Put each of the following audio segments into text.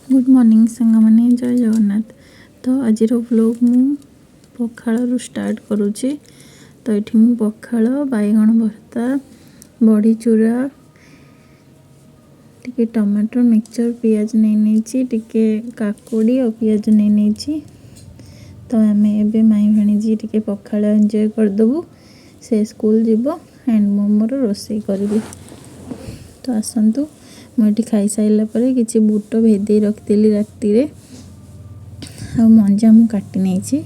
Good morning ସାଙ୍ଗମାନେ, ଜୟ ଜଗନ୍ନାଥ। ତ ଆଜିର ଭ୍ଲଗ୍ ମୁଁ ପଖାଳରୁ ଷ୍ଟାର୍ଟ କରୁଛି। ତ ଏଠି ମୁଁ ପଖାଳ, ବାଇଗଣ ଭର୍ତ୍ତା, ବଢ଼ି ଚୁରା, ଟିକେ ଟମାଟୋ ମିକ୍ସଚର୍, ପିଆଜ ନେଇ ନେଇଛି, ଟିକେ କାକୁଡ଼ି ଆଉ ପିଆଜ ନେଇ ନେଇଛି। ତ ଆମେ ଏବେ ମାଇଁ ଭାଣିଜୀ ଟିକେ ପଖାଳ ଏନ୍ଜୟ କରିଦେବୁ। ସେ ସ୍କୁଲ ଯିବ ଆଣ୍ଡ ମୁଁ ମୋର ରୋଷେଇ କରିବି। ତ ଆସନ୍ତୁ, ମୁଁ ଏଠି ଖାଇସାରିଲା ପରେ କିଛି ବୁଟ ଭେଦେଇ ରଖିଥିଲି ରାତିରେ ଆଉ ମଞ୍ଜା ମୁଁ କାଟି ନେଇଛି।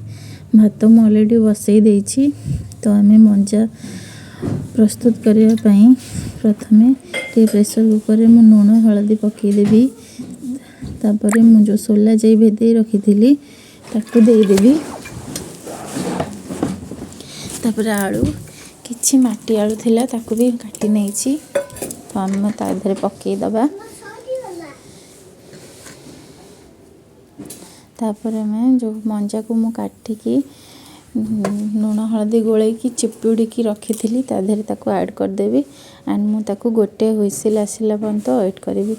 ଭାତ ମୁଁ ଅଲରେଡ଼ି ବସେଇ ଦେଇଛି। ତ ଆମେ ମଞ୍ଜା ପ୍ରସ୍ତୁତ କରିବା ପାଇଁ ପ୍ରଥମେ ଟିକେ ପ୍ରେସର୍ କୁକର୍ରେ ମୁଁ ଲୁଣ ହଳଦୀ ପକାଇଦେବି। ତାପରେ ମୁଁ ଯେଉଁ ସୋଲା ଯାଇ ଭେଦେଇ ରଖିଥିଲି ତାକୁ ଦେଇଦେବି। ତାପରେ ଆଳୁ, କିଛି ମାଟି ଆଳୁ ଥିଲା, ତାକୁ ବି କାଟି ନେଇଛି, ତ ଆମେ ତା ଦେହରେ ପକାଇଦେବା। ତାପରେ ଆମେ ଯେଉଁ ମଞ୍ଜାକୁ ମୁଁ କାଟିକି ଲୁଣ ହଳଦୀ ଗୋଳେଇକି ଚିପୁଡ଼ିକି ରଖିଥିଲି, ତା ଦେହରେ ତାକୁ ଆଡ଼୍ କରିଦେବି ଆଣ୍ଡ ମୁଁ ତାକୁ ଗୋଟେ ହୁଇସିଲ୍ ଆସିଲା ପର୍ଯ୍ୟନ୍ତ ୱେଟ୍ କରିବି।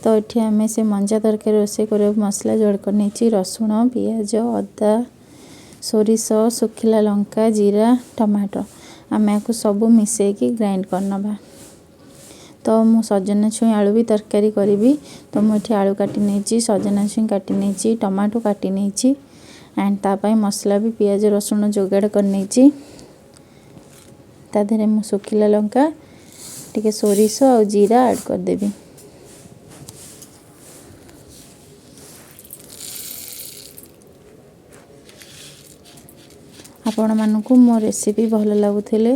ତ ଏଠି ଆମେ ସେ ମଞ୍ଜା ତରକାରୀ ରୋଷେଇ କରିବାକୁ ମସଲା ଯୋଗାଡ଼ କରିନେଇଛି: ରସୁଣ, ପିଆଜ, ଅଦା, ସୋରିଷ, ଶୁଖିଲା ଲଙ୍କା, ଜିରା, ଟମାଟୋ। ଆମେ ୟାକୁ ସବୁ ମିଶାଇକି ଗ୍ରାଇଣ୍ଡ କରିନେବା। ତ ମୁଁ ସଜନା ଛୁଇଁ ଆଳୁ ବି ତରକାରୀ କରିବି। ତ ମୁଁ ଏଠି ଆଳୁ କାଟି ନେଇଛି, ସଜନା ଛୁଇଁ କାଟି ନେଇଛି, ଟମାଟୋ କାଟି ନେଇଛି ଆଣ୍ଡ ତା ପାଇଁ ମସଲା ବି ପିଆଜ ରସୁଣ ଯୋଗାଡ଼ କରିନେଇଛି। ତା ଦେହରେ ମୁଁ ଶୁଖିଲା ଲଙ୍କା, ଟିକେ ସୋରିଷ ଆଉ ଜିରା ଆଡ଼୍ କରିଦେବି। ଆପଣମାନଙ୍କୁ ମୋ ରେସିପି ଭଲ ଲାଗୁଥିଲେ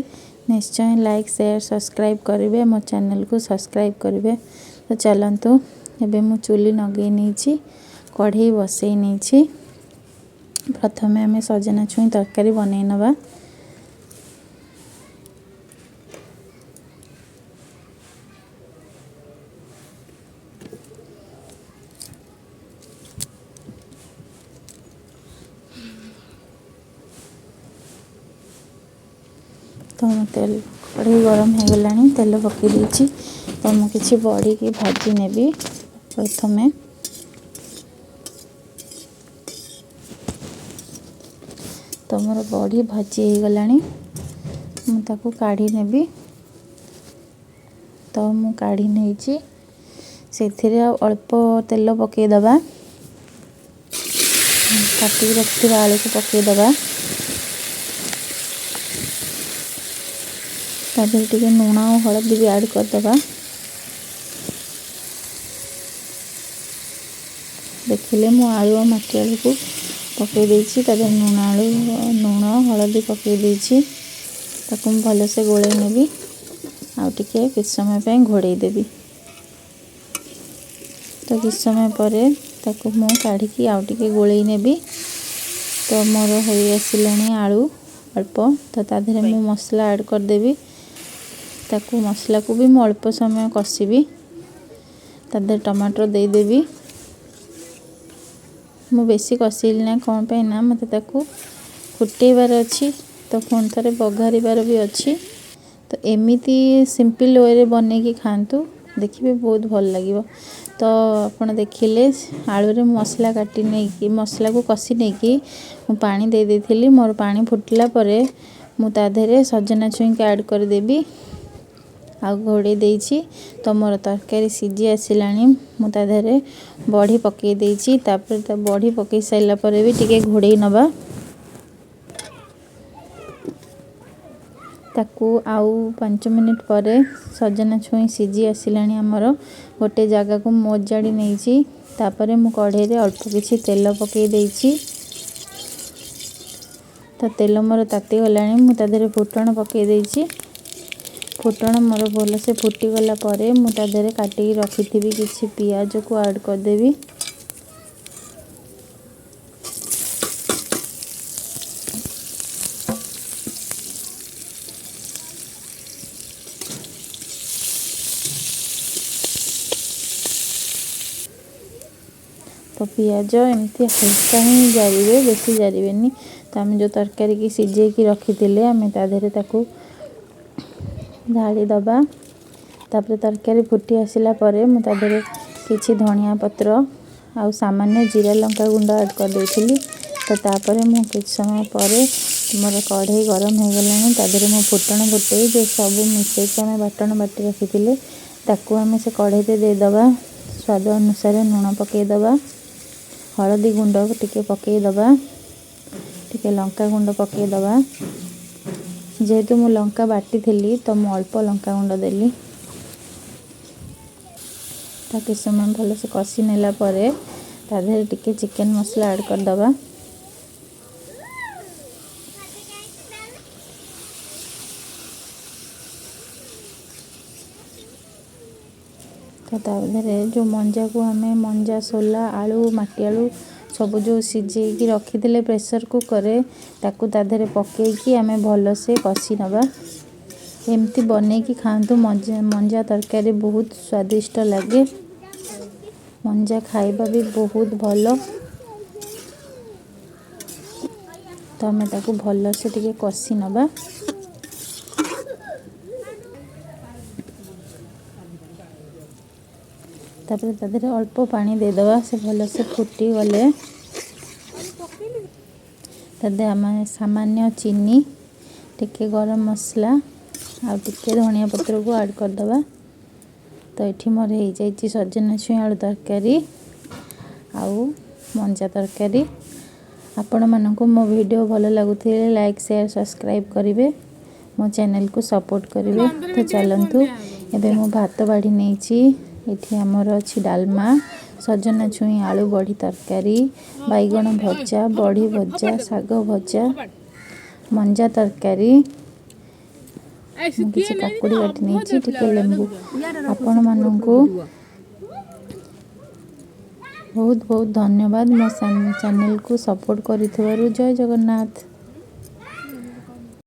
ନିଶ୍ଚୟ ଲାଇକ୍, ସେୟାର, ସବସ୍କ୍ରାଇବ୍ କରିବେ, ମୋ ଚ୍ୟାନେଲକୁ ସବସ୍କ୍ରାଇବ୍ କରିବେ। ତ ଚାଲନ୍ତୁ, ଏବେ ମୁଁ ଚୁଲି ଲଗେଇ ନେଇଛି, କଢ଼େଇ ବସେଇ ନେଇଛି। ପ୍ରଥମେ ଆମେ ସଜନା ଛୁଇଁ ତରକାରୀ ବନେଇ ନେବା। ତ ତେଲ କଢ଼େଇ ଗରମ ହେଇଗଲାଣି, ତେଲ ପକାଇ ଦେଇଛି। ତ ମୁଁ କିଛି ବଢ଼ିକି ଭାଜି ନେବି ପ୍ରଥମେ। ତ ମୋର ବଢ଼ି ଭାଜି ହେଇଗଲାଣି, ମୁଁ ତାକୁ କାଢ଼ି ନେବି। ତ ମୁଁ କାଢ଼ି ନେଇଛି। ସେଥିରେ ଆଉ ଅଳ୍ପ ତେଲ ପକାଇଦେବା। କାଟିକି ରଖିଥିବା ଆଳୁକୁ ପକାଇଦେବା। ତା ଦେହରେ ଟିକେ ଲୁଣ ଆଉ ହଳଦୀ ବି ଆଡ଼୍ କରିଦେବା। ଦେଖିଲେ, ମୁଁ ଆଳୁ ଆଉ ମାଟି ଆଳୁକୁ ପକାଇ ଦେଇଛି। ତା ଦେହରେ ଲୁଣ, ଆଳୁ, ଲୁଣ ହଳଦୀ ପକାଇ ଦେଇଛି। ତାକୁ ମୁଁ ଭଲସେ ଗୋଳେଇ ନେବି ଆଉ ଟିକେ କିଛି ସମୟ ପାଇଁ ଘୋଡ଼େଇ ଦେବି। ତ କିଛି ସମୟ ପରେ ତାକୁ ମୁଁ କାଢ଼ିକି ଆଉ ଟିକେ ଗୋଳେଇ ନେବି। ତ ମୋର ହୋଇ ଆସିଲାଣି ଆଳୁ ଅଳ୍ପ। ତ ତା ଦେହରେ ମୁଁ ମସଲା ଆଡ଼୍ କରିଦେବି। ତାକୁ ମସଲାକୁ ବି ମୁଁ ଅଳ୍ପ ସମୟ କଷିବି। ତା ଦେହରେ ଟମାଟୋ ଦେଇଦେବି। ମୁଁ ବେଶୀ କଷିଲି ନା, କ'ଣ ପାଇଁ ନା ମୋତେ ତାକୁ ଫୁଟେଇବାର ଅଛି, ତ ପୁଣି ଥରେ ବଘାରିବାର ବି ଅଛି। ତ ଏମିତି ସିମ୍ପଲ୍ ୱେରେ ବନେଇକି ଖାଆନ୍ତୁ, ଦେଖିବେ ବହୁତ ଭଲ ଲାଗିବ। ତ ଆପଣ ଦେଖିଲେ, ଆଳୁରେ ମସଲା କାଟି ନେଇକି, ମସଲାକୁ କଷି ନେଇକି ମୁଁ ପାଣି ଦେଇ ଦେଇଥିଲି। ମୋର ପାଣି ଫୁଟିଲା ପରେ ମୁଁ ତା ଦେହରେ ସଜନା ଛୁଇଁକି ଆଡ଼୍ କରିଦେବି ଆଉ ଘୋଡ଼େଇ ଦେଇଛି। ତ ମୋର ତରକାରୀ ସିଝି ଆସିଲାଣି। ମୁଁ ତା ଦେହରେ ବଢ଼ି ପକାଇ ଦେଇଛି। ତାପରେ ତା ବଢ଼ି ପକାଇ ସାରିଲା ପରେ ବି ଟିକେ ଘୋଡ଼େଇ ନେବା ତାକୁ ଆଉ 5 ମିନିଟ୍ ପରେ। ସଜନା ଛୁଇଁ ସିଝି ଆସିଲାଣି ଆମର। ଗୋଟେ ଜାଗାକୁ ଓଜାଡ଼ି ନେଇଛି। ତାପରେ ମୁଁ କଢ଼େଇରେ ଅଳ୍ପ କିଛି ତେଲ ପକାଇ ଦେଇଛି। ତ ତେଲ ମୋର ତାତିଗଲାଣି, ମୁଁ ତା ଦେହରେ ଫୁଟଣ ପକାଇ ଦେଇଛି। ଫୁଟଣ ମୋର ଭଲସେ ଫୁଟିଗଲା ପରେ ମୁଁ ତା ଦେହରେ କାଟିକି ରଖିଥିବି କିଛି ପିଆଜକୁ ଆଡ଼୍ କରିଦେବି। ତ ପିଆଜ ଏମିତି ହାଲକା ହିଁ ଜାରିବେ, ବେଶୀ ଜାରିବେନି। ତ ଆମେ ଯେଉଁ ତରକାରୀକି ସିଝେଇକି ରଖିଥିଲେ, ଆମେ ତା ଦେହରେ ତାକୁ ଢାଳି ଦେବା। ତାପରେ ତରକାରୀ ଫୁଟି ଆସିଲା ପରେ ମୁଁ ତା ଦେହରେ କିଛି ଧନିଆ ପତ୍ର ଆଉ ସାମାନ୍ୟ ଜିରା ଲଙ୍କା ଗୁଣ୍ଡ ଆଡ଼୍ କରିଦେଇଥିଲି। ତ ତାପରେ ମୁଁ କିଛି ସମୟ ପରେ ମୋର କଢ଼େଇ ଗରମ ହେଇଗଲାଣି, ତା ଦେହରେ ମୁଁ ଫୁଟଣ ଫୁଟେଇ ଯେଉଁ ସବୁ ମିଶେଇକି ଆମେ ବାଟଣ ବାଟି ରଖିଥିଲେ ତାକୁ ଆମେ ସେ କଢ଼େଇରେ ଦେଇଦେବା। ସ୍ୱାଦ ଅନୁସାରେ ଲୁଣ ପକାଇଦେବା, ହଳଦୀ ଗୁଣ୍ଡ ଟିକେ ପକାଇଦେବା, ଟିକେ ଲଙ୍କା ଗୁଣ୍ଡ ପକାଇଦେବା। ଯେହେତୁ ମୁଁ ଲଙ୍କା ବାଟିଥିଲି ତ ମୁଁ ଅଳ୍ପ ଲଙ୍କା ଗୁଣ୍ଡ ଦେଲି। ତା କିଛି ସମୟ ଭଲସେ କଷି ନେଲା ପରେ ତା ଦେହରେ ଟିକେ ଚିକେନ୍ ମସଲା ଆଡ଼୍ କରିଦେବା। ତ ତା ଦେହରେ ଯେଉଁ ମଞ୍ଜାକୁ ଆମେ ମଞ୍ଜା, ସୋଲା, ଆଳୁ, ମାଟି ଆଳୁ ସବୁ ଯେଉଁ ସିଝେଇକି ରଖିଥିଲେ ପ୍ରେସର୍ କୁକର୍ରେ, ତାକୁ ତା ଦେହରେ ପକାଇକି ଆମେ ଭଲସେ କଷି ନେବା। ଏମିତି ବନେଇକି ଖାଆନ୍ତୁ, ମଞ୍ଜା ତରକାରୀ ବହୁତ ସ୍ୱାଦିଷ୍ଟ ଲାଗେ। ମଞ୍ଜା ଖାଇବା ବି ବହୁତ ଭଲ। ତ ଆମେ ତାକୁ ଭଲସେ ଟିକେ କଷି ନେବା। ତାପରେ ତା ଦେହରେ ଅଳ୍ପ ପାଣି ଦେଇଦେବା। ସେ ଭଲସେ ଫୁଟିଗଲେ ତା ଦେହରେ ଆମେ ସାମାନ୍ୟ ଚିନି, ଟିକେ ଗରମ ମସଲା ଆଉ ଟିକେ ଧନିଆ ପତ୍ରକୁ ଆଡ଼୍ କରିଦେବା। ତ ଏଠି ମୋର ହେଇଯାଇଛି ସଜନା ଛୁଇଁ ଆଳୁ ତରକାରୀ ଆଉ ମଞ୍ଜା ତରକାରୀ। ଆପଣମାନଙ୍କୁ ମୋ ଭିଡ଼ିଓ ଭଲ ଲାଗୁଥିଲେ ଲାଇକ୍, ସେୟାର, ସବସ୍କ୍ରାଇବ୍ କରିବେ, ମୋ ଚ୍ୟାନେଲକୁ ସପୋର୍ଟ କରିବେ। ତ ଚାଲନ୍ତୁ ଏବେ ମୁଁ ଭାତ ବାଢ଼ି ନେଇଛି। ଏଠି ଆମର ଅଛି ଡାଲମା, ସଜନା ଛୁଇଁ ଆଳୁ ବଢ଼ି ତରକାରୀ, ବାଇଗଣ ଭଜା, ବଢ଼ି ଭଜା, ଶାଗ ଭଜା, ମଞ୍ଜା ତରକାରୀ। ମୁଁ କିଛି କାକୁଡ଼ି କାଟି ନେଇଛି, ଟିକେ ଲେମ୍ବୁ। ଆପଣମାନଙ୍କୁ ବହୁତ ବହୁତ ଧନ୍ୟବାଦ ମୋ ଚ୍ୟାନେଲକୁ ସପୋର୍ଟ କରିଥିବାରୁ। ଜୟ ଜଗନ୍ନାଥ।